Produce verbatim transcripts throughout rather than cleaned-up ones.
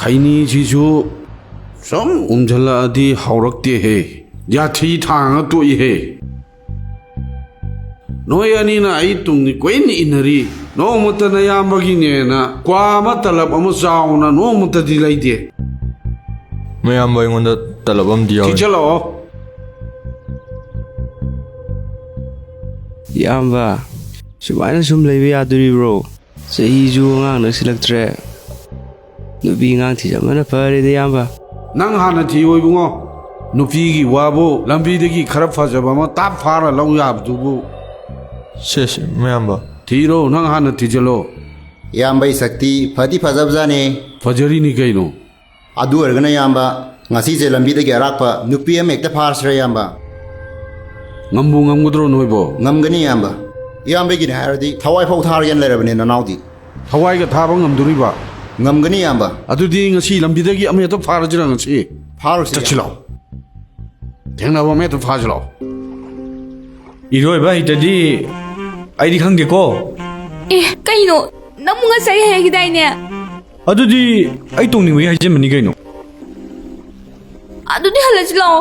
ꯈꯩꯅꯤꯁꯤꯁꯨ ꯁꯨꯝ ꯎꯝꯁꯤꯜꯂꯛꯑꯗꯤ ꯍꯧꯔꯛꯇꯦꯍꯦ꯫ ꯌꯥꯊꯤ ꯊꯥꯡꯉ ꯇꯣꯛꯏꯍꯦ꯫ ꯅꯣꯏ ꯑꯅꯤꯅ ꯑꯩ ꯇꯨꯡꯅꯤ ꯀꯣꯏꯅ ꯏꯟꯅꯔꯤ꯫ ꯅꯣꯡꯃꯇ ꯅꯌꯥꯝꯕꯒꯤꯅꯦꯅ ꯀ꯭ꯋꯥ ꯑꯃ ꯇꯂꯞ ꯑꯃ ꯆꯥꯎꯅ ꯅꯣꯡꯃꯇꯗꯤ ꯂꯩꯗꯦ꯫ ꯃꯌꯥꯝꯕ ꯑꯩꯉꯣꯟꯗ ꯇꯂꯞ ꯑꯃꯗꯤ ꯌꯥꯎꯏ꯫ ꯊꯤꯖꯤꯜꯂꯛꯑꯣ꯫ ꯏꯌꯥꯝꯕ, ꯁꯨꯃꯥꯏꯅ ꯁꯨꯝ ꯂꯩꯕ ꯌꯥꯗꯣꯔꯤꯕ꯭ꯔꯣ? ꯆꯍꯤꯁꯨ ꯑꯉꯥꯡ ꯅꯛꯁꯤꯜꯂꯛꯇ꯭ꯔꯦ꯫ ꯅꯨꯄꯤ ꯑꯉꯥꯡ ꯊꯤꯖꯟꯕꯅ ꯐꯔꯦꯗ, ꯏꯌꯥꯝꯕ꯫ ꯅꯪ ꯍꯥꯟꯅ ꯊꯤꯌꯣ ꯏꯕꯨꯡꯉꯣ꯫ ꯅꯨꯄꯤꯒꯤ ꯋꯥꯕꯨ ꯂꯝꯕꯤꯗꯒꯤ ꯈꯔ ꯐꯖꯕ ꯑꯃ ꯇꯥꯞ ꯐꯥꯔ ꯂꯧ ꯌꯥꯕꯗꯨꯕꯨ꯫ ꯁꯦ, ꯁꯦ, ꯃꯌꯥꯝꯕ꯫ ꯊꯤꯔꯣ, ꯅꯪ ꯍꯥꯟꯅ ꯊꯤꯖꯤꯜꯂꯣ꯫ ꯏꯌꯥꯝꯕꯒꯤ ꯁꯛꯇꯤ ꯐꯗꯤ ꯐꯖꯕꯖꯥꯠꯅꯤ꯫ ꯐꯖꯔꯤꯅꯤ ꯀꯩꯅꯣ꯫ ꯑꯗꯨ ꯑꯣꯏꯔꯒꯅ ꯏꯌꯥꯝꯕ, ꯉꯁꯤꯁꯦ ꯂꯝꯕꯤꯗꯒꯤ ꯑꯔꯥꯛꯄ ꯅꯨꯄꯤ ꯑꯃ ꯍꯦꯛꯇ ꯐꯥꯔꯁꯤꯔ ꯏꯌꯥꯝꯕ? ꯉꯝꯕꯨ ꯉꯝꯒꯗ꯭ꯔꯣ ꯅꯣꯏꯕꯣ? ꯉꯝꯒꯅꯤ ꯏꯌꯥꯝꯕ꯫ ꯏꯌꯥꯝꯕꯒꯤꯅꯦ ꯍꯥꯏꯔꯗꯤ ꯊꯋꯥꯏ ꯐꯥꯎ ꯊꯥꯔꯒꯦꯅ ꯂꯩꯔꯕꯅꯦ ꯅꯅꯥꯎꯗꯤ꯫ ꯊꯋꯥꯏꯒ ꯊꯥꯕ ꯉꯝꯗꯣꯔꯤꯕ? ꯉꯝꯒꯅꯤ ꯏꯌꯥꯝꯕ꯫ ꯑꯗꯨꯗꯤ ꯉꯁꯤ ꯂꯝꯕꯤꯗꯒꯤ ꯑꯃ ꯍꯦꯛꯇ ꯐꯥꯔꯁꯤꯔ ꯉꯁꯤ? ꯐꯥꯔꯨꯁꯤ ꯆꯠꯁꯤ ꯏꯌꯥꯝꯕ꯫ ꯂꯥꯛꯑꯣ꯫ ꯊꯦꯡꯅꯕ ꯑꯃ ꯍꯦꯛꯇ ꯐꯥꯁꯤ ꯂꯥꯛꯑꯣ꯫ ꯏꯔꯣꯏꯕ ꯍꯩꯇꯗꯤ ꯑꯩꯗꯤ ꯈꯪꯗꯦꯀꯣ꯫ ꯑꯦ, ꯀꯩꯅꯣ? ꯅꯪꯕꯨ ꯉꯁꯥꯏ ꯍꯥꯏꯈꯤꯗꯥꯏꯅꯦ? ꯑꯗꯨꯗꯤ ꯑꯩ ꯇꯣꯡꯅꯤꯡꯕꯒꯤ ꯍꯥꯏꯖꯟꯕꯅꯤ ꯀꯩꯅꯣ꯫ ꯑꯗꯨꯗꯤ ꯍꯜꯂꯁꯤ ꯂꯥꯛꯑꯣ꯫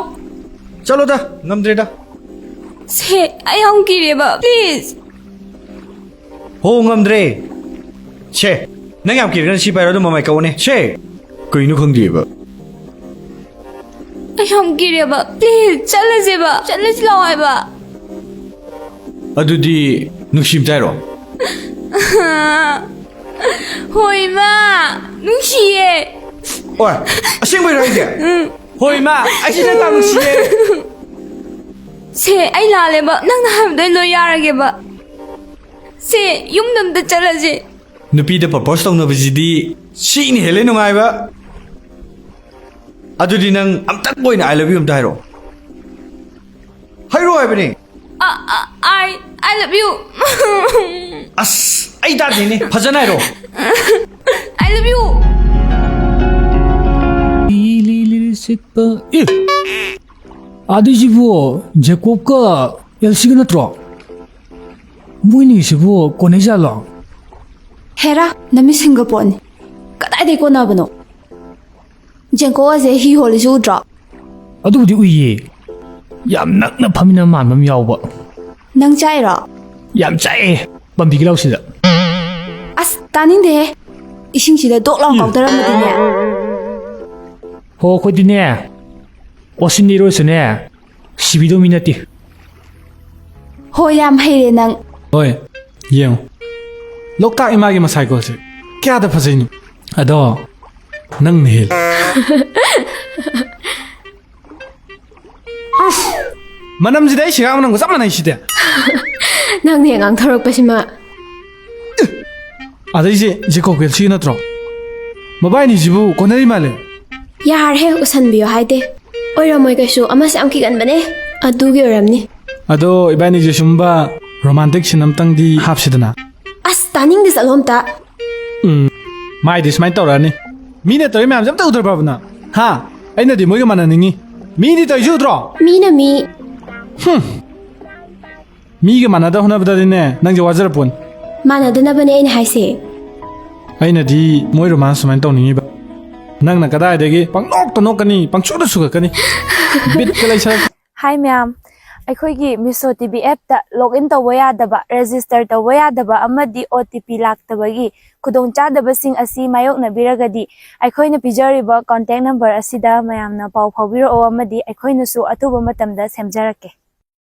ꯆꯠꯂꯣꯗ, ꯉꯝꯗ꯭ꯔꯦꯗ꯫ ꯁꯦ, ꯑꯩ ꯌꯥꯝ ꯀꯤꯔꯦꯕ, please꯫ ꯍꯣ, ꯉꯝꯗ꯭ꯔꯦ꯫ ꯁꯦ, ꯅꯪ ꯌꯥꯝ ꯀꯤꯔꯒꯅ ꯁꯤ ꯄꯥꯏꯔꯣ, ꯑꯗꯨꯝ ꯃꯃꯥꯏ ꯀꯛꯎꯅꯦ꯫ ꯁꯦ, ꯀꯩꯅꯣ ꯈꯪꯗꯦꯕ꯫ ꯑꯩ ꯌꯥꯝ ꯀꯤꯔꯦꯕ, please, ꯆꯠꯂꯁꯦꯕ, ꯆꯠꯂꯁꯤ ꯂꯥꯛꯑꯣ ꯍꯥꯏꯕ꯫ ꯑꯗꯨꯗꯤ ꯅꯨꯡꯁꯤꯕ ꯇꯥꯏꯔꯣ? ꯍꯣꯏ, ꯏꯃꯥ, ꯅꯨꯡꯁꯤꯌꯦ꯫ ꯑꯣꯏ, ꯑꯁꯦꯡꯕꯩꯔꯣ ꯍꯥꯏꯁꯦ? ꯎꯝ꯫ ꯍꯣꯏ, ꯏꯃꯥ, ꯑꯩꯁꯨ ꯅꯪ ꯌꯥꯝ ꯅꯨꯡꯁꯤꯌꯦ꯫ ꯁꯦ, ꯑꯩ ꯂꯥꯜꯂꯦꯕ, ꯅꯪꯅ ꯍꯥꯏꯕꯗꯣ ꯑꯩ ꯂꯣꯏ ꯌꯥꯔꯒꯦꯕ꯫ ꯁꯦ, ꯌꯨꯝꯗ ꯑꯝꯇ ꯆꯠꯂꯁꯦ꯫ ꯅꯨꯄꯤꯗ propose ꯇꯧꯅꯕꯁꯤꯗꯤ ꯁꯤꯅ ꯍꯦꯜꯂꯦ ꯅꯨꯡꯉꯥꯏꯕ꯫ ꯑꯗꯨꯗꯤ ꯅꯪ ꯑꯝꯇꯪ ꯑꯣꯏꯅ I love you ꯑꯝꯇ ꯍꯥꯏꯔꯛꯑꯣ꯫ ꯍꯥꯏꯔꯛꯑꯣ ꯍꯥꯏꯕꯅꯦ꯫ ꯑ, ꯑ, I, I love you꯫ ꯑꯁ, ꯑꯩ ꯇꯥꯗꯦꯅꯦ꯫ ꯐꯖꯅ ꯍꯥꯏꯔꯛꯑꯣ꯫ I love you꯫ ꯂꯤꯔꯤ ꯂꯤꯔꯤ ꯁꯤꯠꯄ꯫ ꯑꯦ! ꯑꯗꯨꯏꯁꯤꯕꯨ ꯖꯦꯀꯣꯕꯀ ꯑꯦꯜꯁꯤꯒ ꯅꯠꯇ꯭ꯔꯣ? ꯃꯣꯏꯅꯤꯁꯤꯕꯨ ꯀꯣꯟꯅꯩꯖꯥꯠꯂꯣ? ꯍꯦꯔꯥ, ꯅꯃꯤꯠ ꯁꯤꯡꯒ ꯄꯣꯠꯅꯤ꯫ ꯀꯗꯥꯏꯗꯩ ꯀꯣꯟꯅꯕꯅꯣ? ꯆꯦꯡꯀꯣꯛ ꯑꯁꯦ ꯍꯤ ꯍꯣꯜꯂꯤꯁꯤ ꯎꯗ꯭ꯔꯣ? ꯑꯗꯨꯕꯨꯗꯤ ꯎꯏꯌꯦ꯫ ꯌꯥꯝ ꯅꯛꯅ ꯐꯝꯃꯤꯟꯅꯕ ꯃꯥꯟꯕ ꯑꯃ ꯌꯥꯎꯕ꯫ ꯅꯪ ꯆꯥꯏꯔꯣ? ꯌꯥꯝ ꯆꯥꯛꯑꯦ꯫ ꯄꯥꯝꯕꯤꯒꯤ ꯂꯧꯁꯤꯗ꯫ ꯑꯁ, ꯇꯥꯅꯤꯡꯗꯦꯍꯦ꯫ ꯏꯁꯤꯡꯁꯤꯗ ꯗꯣꯛ ꯂꯥꯎ ꯀꯥꯎꯊꯔꯝꯃꯗꯤꯅꯦ꯫ ꯍꯣ, ꯑꯩꯈꯣꯏꯗꯤꯅꯦ, ꯑꯣꯁꯤꯟ ꯏꯔꯣꯏꯁꯨꯅꯦ, ꯁꯤꯕꯤꯗꯧ ꯃꯤ ꯅꯠꯇꯦ꯫ ꯍꯣ, ꯌꯥꯝ ꯍꯩꯔꯦ ꯅꯪ꯫ ꯍꯣꯏ, ꯌꯦꯡꯉꯨ꯫ ꯂꯣꯛꯇꯥꯛ ꯏꯃꯥꯒꯤ ꯃꯁꯥꯏꯀꯣꯜꯁꯦ ꯀꯌꯥꯗ ꯐꯖꯩꯅꯣ꯫ ꯑꯗꯣ ꯅꯪꯅ ꯍꯦꯜꯂꯦ꯫ ꯑꯁ! ꯃꯅꯝꯁꯤꯗꯤ ꯑꯩ ꯁꯤꯒꯥ ꯃꯅꯝꯒ ꯆꯞ ꯃꯥꯟꯅꯩ ꯁꯤꯗꯤ꯫ ꯅꯪꯅ ꯍꯦꯛ ꯉꯥꯡꯊꯣꯔꯛꯄꯁꯤꯃ꯫ ꯑꯗꯩꯁꯦ ꯖꯦꯀꯣꯕꯦꯜꯁꯤꯒꯤ ꯅꯠꯇ꯭ꯔꯣ? ꯃꯕꯥꯏꯅꯤꯁꯤꯕꯨ ꯀꯣꯟꯅꯔꯤ ꯃꯥꯜꯂꯦ꯫ ꯌꯥꯔꯦꯍꯦ, ꯎꯁꯟꯕꯤꯌꯣ ꯍꯥꯏꯗꯦ꯫ ꯑꯣꯏꯔꯝꯃꯣꯏ ꯀꯩꯁꯨ, ꯑꯃꯁꯦ ꯌꯥꯝ ꯀꯤꯒꯟꯕꯅꯦ꯫ ꯑꯗꯨꯒꯤ ꯑꯣꯏꯔꯝꯅꯤ꯫ ꯑꯗꯣ ꯏꯕꯥꯏꯅꯤꯁꯦ ꯁꯨꯝꯕ ꯔꯣꯃꯥꯟꯇꯤꯛ ꯁꯤꯟ ꯑꯝꯇꯪꯗꯤ ꯍꯥꯞꯁꯤꯗꯅ꯫ ꯑꯁ, ꯇꯥꯅꯤꯡꯗꯦ, ꯆꯠꯂꯣ ꯑꯝꯇ꯫ ꯎꯝ, ꯃꯥꯏꯗꯤ ꯁꯨꯃꯥꯏꯅ ꯇꯧꯔꯛꯑꯅꯤ꯫ ꯃꯤꯅ ꯇꯧꯔꯤ ꯃꯌꯥꯝꯁꯦ ꯑꯝꯇ ꯎꯗ꯭ꯔꯕꯕ ꯅꯪ? ꯍꯥ? ꯑꯩꯅꯗꯤ ꯃꯣꯏꯒ ꯃꯥꯟꯅꯅꯤꯡꯉꯤ꯫ ꯃꯤꯗꯤ ꯇꯧꯔꯤꯁꯦ ꯎꯗ꯭ꯔꯣ? ꯃꯤꯅ ꯃꯤ꯫ ꯍꯨꯝ꯫ ꯃꯤꯒ ꯃꯥꯟꯅꯗ ꯍꯣꯠꯅꯕꯗꯗꯤꯅꯦ, ꯅꯪꯁꯦ ꯋꯥꯖꯔꯄꯣꯟ꯫ ꯃꯥꯟꯅꯗꯅꯕꯅꯦ ꯑꯩꯅ ꯍꯥꯏꯁꯦ꯫ ꯑꯩꯅꯗꯤ ꯃꯣꯏ ꯔꯣꯃꯥꯟꯁ ꯁꯨꯃꯥꯏꯅ ꯇꯧꯅꯤꯡꯉꯤꯕ꯫ ꯅꯪꯅ ꯀꯗꯥꯏꯗꯒꯤ ꯄꯪꯅꯣꯛꯇ ꯅꯣꯛꯀꯅꯤ, ꯄꯪꯁꯨꯗ ꯁꯨꯒꯠꯀꯅꯤ꯫ ꯕꯤꯠꯀ ꯂꯩꯁꯜꯂꯛ- ꯍꯥꯏ ꯃꯌꯥꯝ, ꯑꯩꯈꯣꯏꯒꯤ ꯃꯤꯁꯣ ꯇꯤ ꯚꯤ ꯑꯦꯞꯇ ꯂꯣꯒ ꯏꯟ ꯇꯧꯕ ꯌꯥꯗꯕ, ꯔꯦꯖꯤꯁꯇꯔ ꯇꯧꯕ ꯌꯥꯗꯕ ꯑꯃꯗꯤ ꯑꯣ ꯇꯤ ꯄꯤ ꯂꯥꯛꯇꯕꯒꯤ ꯈꯨꯗꯣꯡꯆꯥꯗꯕꯁꯤꯡ ꯑꯁꯤ ꯃꯥꯌꯣꯛꯅꯕꯤꯔꯒꯗꯤ ꯑꯩꯈꯣꯏꯅ ꯄꯤꯖꯔꯤꯕ ꯀꯣꯟꯇꯦꯛ ꯅꯝꯕꯔ ꯑꯁꯤꯗ ꯃꯌꯥꯝꯅ ꯄꯥꯎ ꯐꯥꯎꯕꯤꯔꯛꯑꯣ ꯑꯃꯗꯤ ꯑꯩꯈꯣꯏꯅꯁꯨ ꯑꯊꯨꯕ ꯃꯇꯝꯗ ꯁꯦꯝꯖꯔꯛꯀꯦ꯫